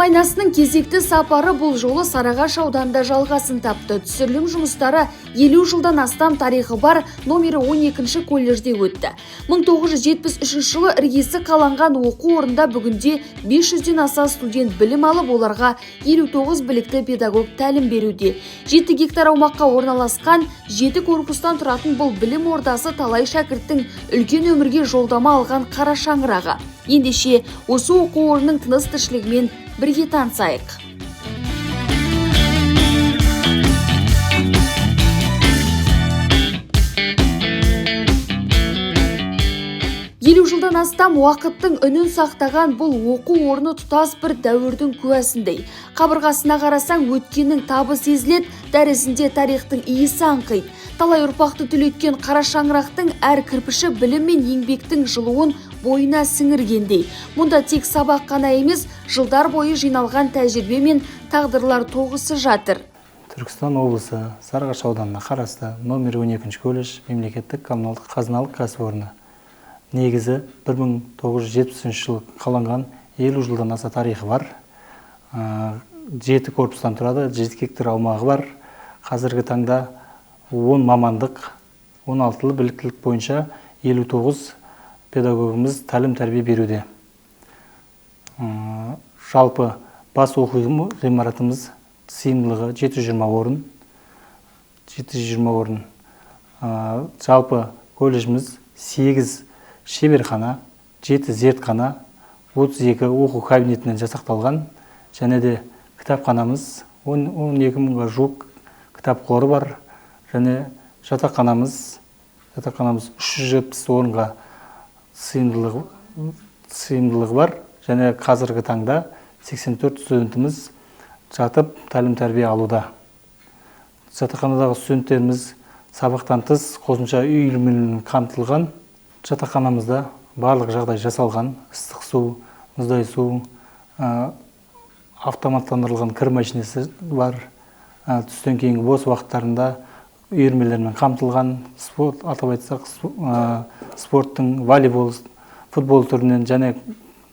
Айнасының кезекті сапары бұл жолы Сарыағаш ауданында жалғасын тапты. Түсірілім жұмыстары 50 жылдан астам тарихы бар номері 12 колледжде өтті. 1973 жылы іргесі қаланған оқу орнында бүгінде 500-ден аса студент білім алып, оларға 59 білікті педагог тәлім беруде. 7 гектар аумаққа орналасқан 7 корпустан тұратын бұл білім ордасы талай шәкірттің үлкен өмірге жолдама алған қара шаңырағы. Ендеше осы оқу орнының тыныс тіршілігімен бірге танысайық. 50 жылдан астам уақыттың үнін сақтаған бұл оқу орны тұтас бір дәуірдің куәсіндей. Қабырғасына қарасаң, өткеннің табы сезіледі, дәрісінде тарихтың иісі аңқиды. Талай ұрпақты түлеткен қара шаңырақтың әр кірпіші білім мен еңбектің жылуын бойына сіңіргендей. Мұнда тек сабақ қана емес, жылдар бойы жиналған тәжірибе мен тағдырлар тоғысы жатыр. Түркістан облысы Сарыағаш ауданына қарасты номер 12 колледж мемлекеттік коммуналдық қазыналық кәсіпорны. Негізі 1973 жылы қаланған, 50 жылдан аса тарихы бар. 7 корпустан тұрады, 7 гектар аумағы бар. Қазіргі таңда 10 мамандық, 16 біліктілік бойынша 59 педагогымыз тәлім тәрбие беруде. Жалпы бас оқу ғимаратымыз сыйымдылығы 720 орын. 720 орын. Жалпы колледжіміз 8 шеберхана, 7 зертхана, 32 оқу кабинетінен жасақталған, және де кітапханамыз 12 мыңға жуық кітап қоры бар, және жатақханамыз 370 орынға сыйымдылығы бар, және қазіргі таңда 84 студентіміз жатып тәлім тәрбие алуда. Жатақханадағы студенттеріміз сабақтан тыс қосымша үй үйірмелерімен қамтылған. Жатақханамызда барлық жағдай жасалған: ыстық су, мұздай су, автоматтандырылған кір машинасы бар. Түстен кейінгі бос уақыттарында үйірмелермен қамтылған. Спорт, атап айтсақ, спорттың волейбол, футбол түрінен және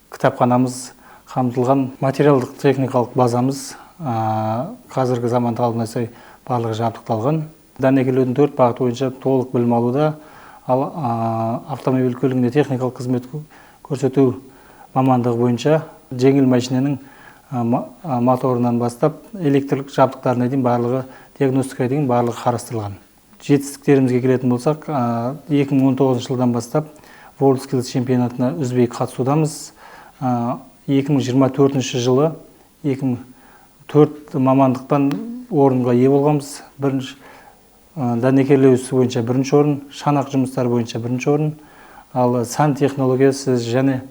кітапханамыз қамтылған. Материалдық техникалық базамыз қазіргі заман талабына сай барлығы жабдықталған. Дәнекерлеудің 4 бағыты бойынша толық білім алуда. Ал автомобиль көлігінде техникалық қызмет көрсету мамандығы бойынша жеңіл машинаның моторынан бастап электрлік жабдықтарына дейін барлығы, диагностикаға дейін барлығы қарастырылған. Жетістіктерімізге келетін болсақ, 2019 жылдан бастап WorldSkills чемпионатына үзбей қатысудамыз. 2024 жылы 2004 мамандықтан орынға ие болғанбыз. Бірінші дәнекерлеу ісі бойынша бірінші орын, шанақ жұмыстары бойынша бірінші орын, ал сән технологиясы және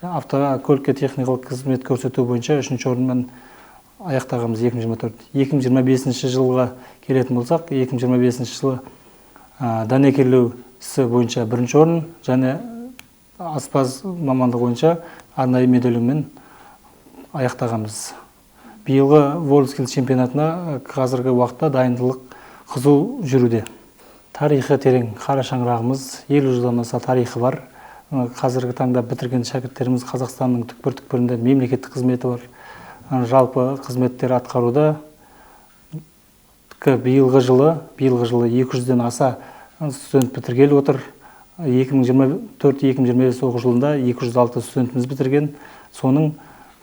автокөлікке техникалық қызмет көрсету бойынша үшінші орынмен аяқтағанбыз 2024. 2025 жылға келетін болсақ, 2025 жылы дәнекерлеу ісі бойынша бірінші орын және аспаз мамандығы бойынша арнайы медалімен аяқтағанбыз. Биылғы WorldSkills чемпионатына қазіргі уақытта дайындық қызу жүруде. Тарихы терең қара шаңырағымыз, 50 жылдан аса тарихы бар. Қазіргі таңда бітірген шәкірттеріміз Қазақстанның түкпір-түкпірінде мемлекеттік қызметі бар. Жалпы қызметтер атқаруда. Биылғы жылы 200-ден аса студент бітіргелі отыр. 2024-2025 оқу жылында 206 студентіміз бітірген. Соның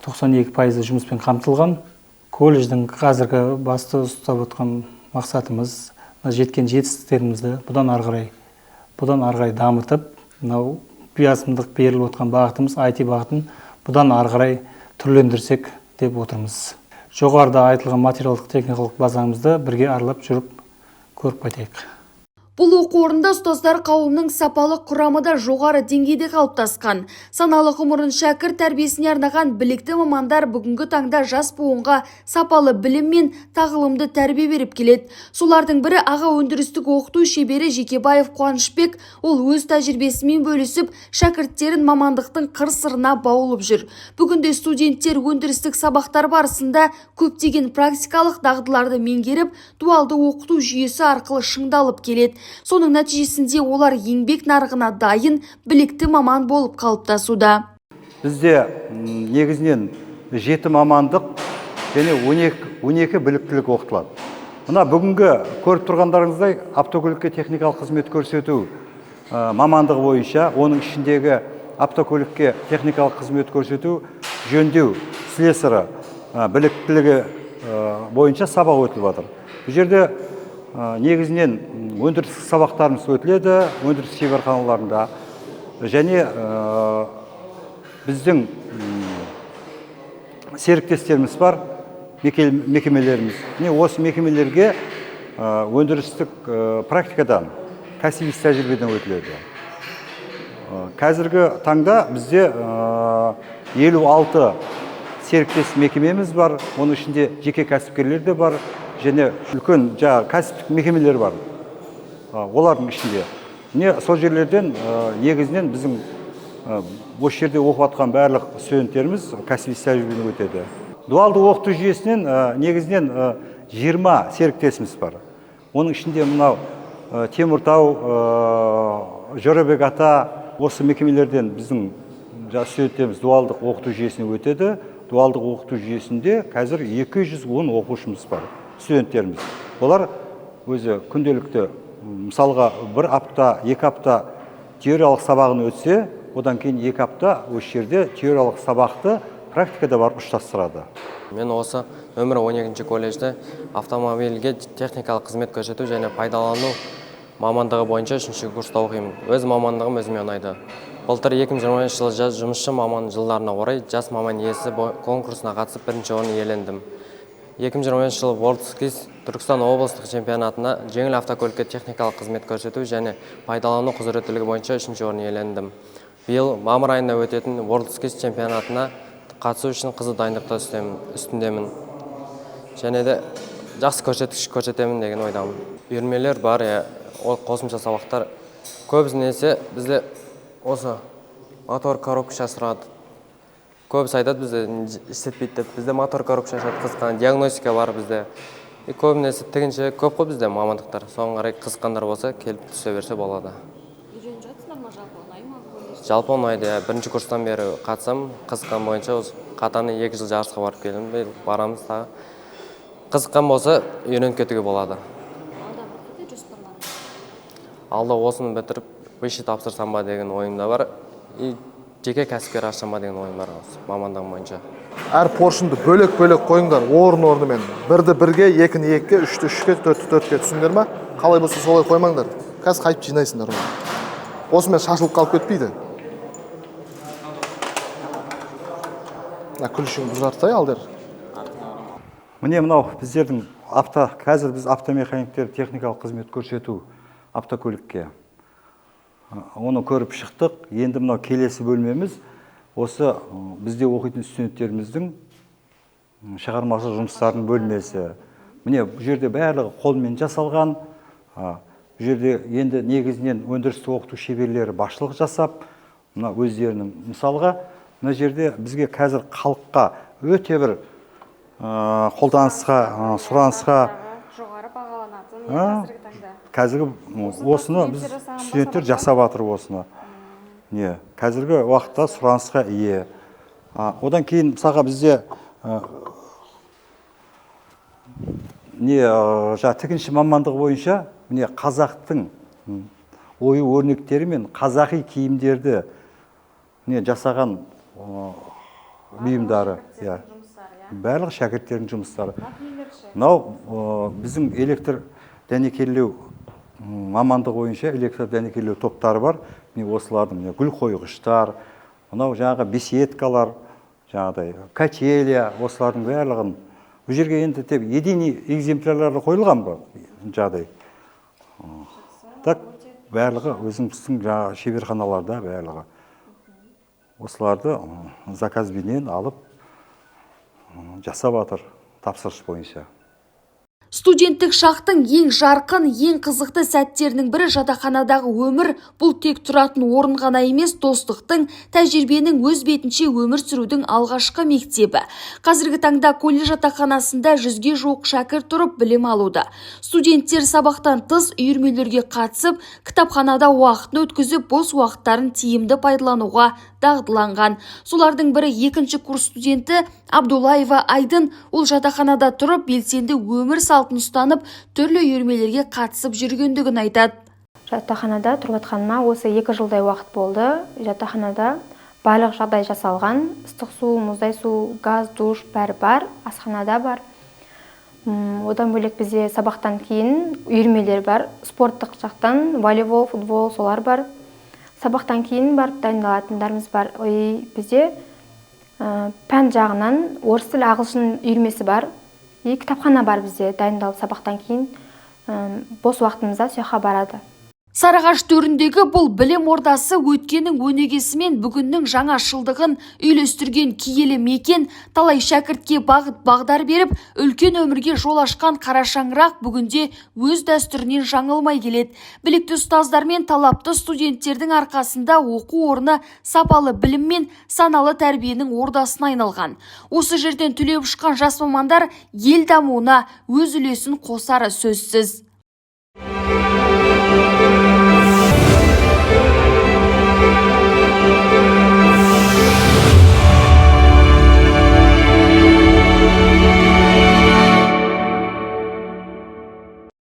92% жұмыспен қамтылған. Колледждің қазіргі басты ұстап отқан мақсатымыз, мына жеткен жетістіктерімізді бұдан ары қарай дамытып, мынау басымдық беріліп отқан бағытымыз IT бағытын бұдан ары қарай түрлендірсек деп отырмыз. Жоғарыда айтылған материалдық техникалық базамызды бірге аралап жүріп көріп қайтайық. Бұл оқу орнында ұстаздар қауымының сапалы құрамы да жоғары деңгейде қалыптасқан. Саналы ғұмырын шәкірт тәрбиесіне арнаған білікті мамандар бүгінгі таңда жас буынға сапалы білім мен тағылымды тәрбие беріп келеді. Солардың бірі аға өндірістік оқыту шебері Жекебаев Қуанышбек. Ол өз тәжірибесімен бөлісіп, шәкірттерін мамандықтың қыр-сырына баулып жүр. Бүгінде студенттер өндірістік сабақтар барысында көптеген практикалық дағдыларды меңгеріп, дуалды оқыту жүйесі арқылы шыңдалып келеді. Соның нәтижесінде олар еңбек нарығына дайын, білікті маман болып қалыптасуда. Бізде негізінен 7 мамандық және 12 біліктілік оқытылады. Мына бүгінгі көріп тұрғандарыңыздай автокөлікке техникалық қызмет көрсету мамандығы бойынша, оның ішіндегі автокөлікке техникалық қызмет көрсету жөндеу слесарі біліктілігі бойынша сабақ өтіліп жатыр. Бұл жерде негізінен өндірістік сабақтарымыз өтіледі, өндіріс шеберханаларында және біздің серіктестеріміз бар, мекемелеріміз. Міне осы мекемелерге өндірістік практикадан, кәсіби тәжірибеден өтіледі. Қазіргі таңда бізде 56 серіктес мекемеміз бар, оның ішінде жеке кәсіпкерлер де бар, және үлкен кәсіптік мекемелер бар. Олардың ішінде. Міне сол жерлерден негізінен біздің осы жерде оқып жатқан барлық студенттеріміз кәсіби тәжірибеден өтеді. Дуалды оқыту жүйесінен негізінен 20 серіктесіміз бар. Оның ішінде мынау Теміртау, Жорабек ата, осы мекемелерден біздің студенттеріміз дуалдық оқыту жүйесіне өтеді. Дуалдық оқыту жүйесінде қазір 210 оқушымыз бар, студенттеріміз. Олар өзі күнделікті, мысалға, бір апта, 2 апта теориялық сабағын өтсе, одан кейін 2 апта осы жерде теориялық сабақты практикада барып ұштастырады. Мен осы нөмір 12 колледжде автомобильге техникалық қызмет көрсету және пайдалану мамандығы бойынша 3-ші курста оқимын. Өз мамандығым өзіме ұнайды. Былтыр 2020 жылы жас жұмысшы маман жылдарына орай жас маман иесі конкурсына қатысып бірінші орын иелендім. 2020 жылы WorldSkills Түркістан облыстық чемпионатына жеңіл автокөлікке техникалық қызмет көрсету және пайдалану құзыреттілігі бойынша 3-ші орын иелендім. Биыл мамыр айында өтетін WorldSkills чемпионатына қатысу үшін қызу дайындықта үстіндемін. Және де жақсы көрсеткіш көрсетемін деген ойдамын. Үйірмелер бар, ол қосымша сабақтар. Көбісінесе бізде осы мотор коробка сұрады. Көбісі айтады, бізде істетпейді деп. Бізде мотор коробка шашады, қызыққан диагностика бар бізде. Көбінесе тігінші көп қой бізде мамандықтар. Соған қарай қызыққандар болса, келіп түсе берсе болады. Үйреніп жатсыңдар ма, жалпы ұнай ма? Жалпы ұнайды, иә. Бірінші курстан бері қатысам, қызыққан бойынша осы қатарынан 2 жыл жарысқа барып келдім. Биыл барамыз тағы. Қызыққан болса, үйреніп кетуге болады. Алда бір қандай жоспарларыңыз? Алда осыны бітіріп, высший тапсырсам ба деген ойым да бар. И жеке кәсіпкер ашсам ба деген ойым бар осы мамандығым бойынша. Әр поршынды бөлек-бөлек қойыңдар, орын-орнымен. Бірді бірге, екіні екіге, үшті үшке, төртті төртке, түсіндіңдер ма? Қалай болса солай қоймаңдар. Қазір қайтып жинайсыңдар оны. Осымен шашылып қалып кетпейді. Мына күлішің бұзартай алдыр. Міне мынау біздердің авто, қазір біз автомеханиктер техникалық қызмет көрсету автокөлікке. Оны көріп шықтық. Енді мынау келесі бөлмеміз осы бізде оқитын студенттеріміздің шығармашылық жұмыстарының бөлмесі. Міне бұл жерде барлығы қолмен жасалған. Бұл жерде енді негізінен өндірістік оқыту шеберлері басшылық жасап, мына өздерінің мысалға мына жерде бізге қазір халыққа өте бір қолданысқа, сұранысқа жоғары бағаланатын қазіргі таңда. Қазіргі осыны біз студенттер жасап жатыр осыны. Не, қазіргі уақытта сұранысқа ие. Одан кейін мысалға бізде не, жаңа тігінші мамандығы бойынша міне қазақтың ою өрнектері мен қазақи киімдерді не жасаған бұйымдары, иә. Барлық шәкірттердің жұмыстары. Мынау біздің электр дәнекерлеу мамандығы бойынша электр дәнекерлеу топтары бар. Міне осылардың міне гүл қойғыштар, мынау жаңағы беседкалар, жаңағыдай качеля, осылардың барлығын. Бұл жерге енді тек единый экземплярлары қойылған ба жаңағыдай. Так, барлығы өзіміздің жаңағы шеберханаларда барлығы. Осыларды заказбенен алып жасап жатыр тапсырыс бойынша. Студенттік шақтың ең жарқын, ең қызықты сәттерінің бірі жатақханадағы өмір. Бұл тек тұратын орын ғана емес, достықтың, тәжірибенің, өз бетінше өмір сүрудің алғашқы мектебі. Қазіргі таңда колледж жатақханасында 100-ге жуық шәкірт тұрып білім алуда. Студенттер сабақтан тыс үйірмелерге қатысып, кітапханада уақытын өткізіп, бос уақыттарын тиімді пайдалануға дағдыланған. Солардың бірі екінші курс студенті Абдулаева Айдын. Ол жатақханада тұрып, белсенді өмір салтын ұстанып, түрлі үйірмелерге қатысып жүргендігін айтады. Жатақханада тұрып жатқаныма осы 2 жылдай уақыт болды. Жатақханада барлық жағдай жасалған: ыстық су, мұздай су, газ, душ, бәрі бар, асханада бар. Одан бөлек, бізде сабақтан кейін үйірмелер бар, спорттық жақтан волейбол, футбол, солар бар. Сабақтан кейін барып дайындалатындарымыз бар. И бізде пән жағынан орыс тілі, ағылшын үйірмесі бар и кітапхана бар. Бізде дайындалып, сабақтан кейін бос уақытымызда сол жаққа барады. Сарыағаш төріндегі бұл білім ордасы өткеннің өнегесі мен бүгіннің жаңашылдығын үйлестірген киелі мекен. Талай шәкіртке бағыт бағдар беріп, үлкен өмірге жол ашқан қара шаңырақ бүгінде өз дәстүрінен жаңылмай келеді. Білікті ұстаздар мен талапты студенттердің арқасында оқу орны сапалы білім мен саналы тәрбиенің ордасына айналған. Осы жерден түлеп ұшқан жас мамандар ел дамуына өз үлесін қосары сөзсіз.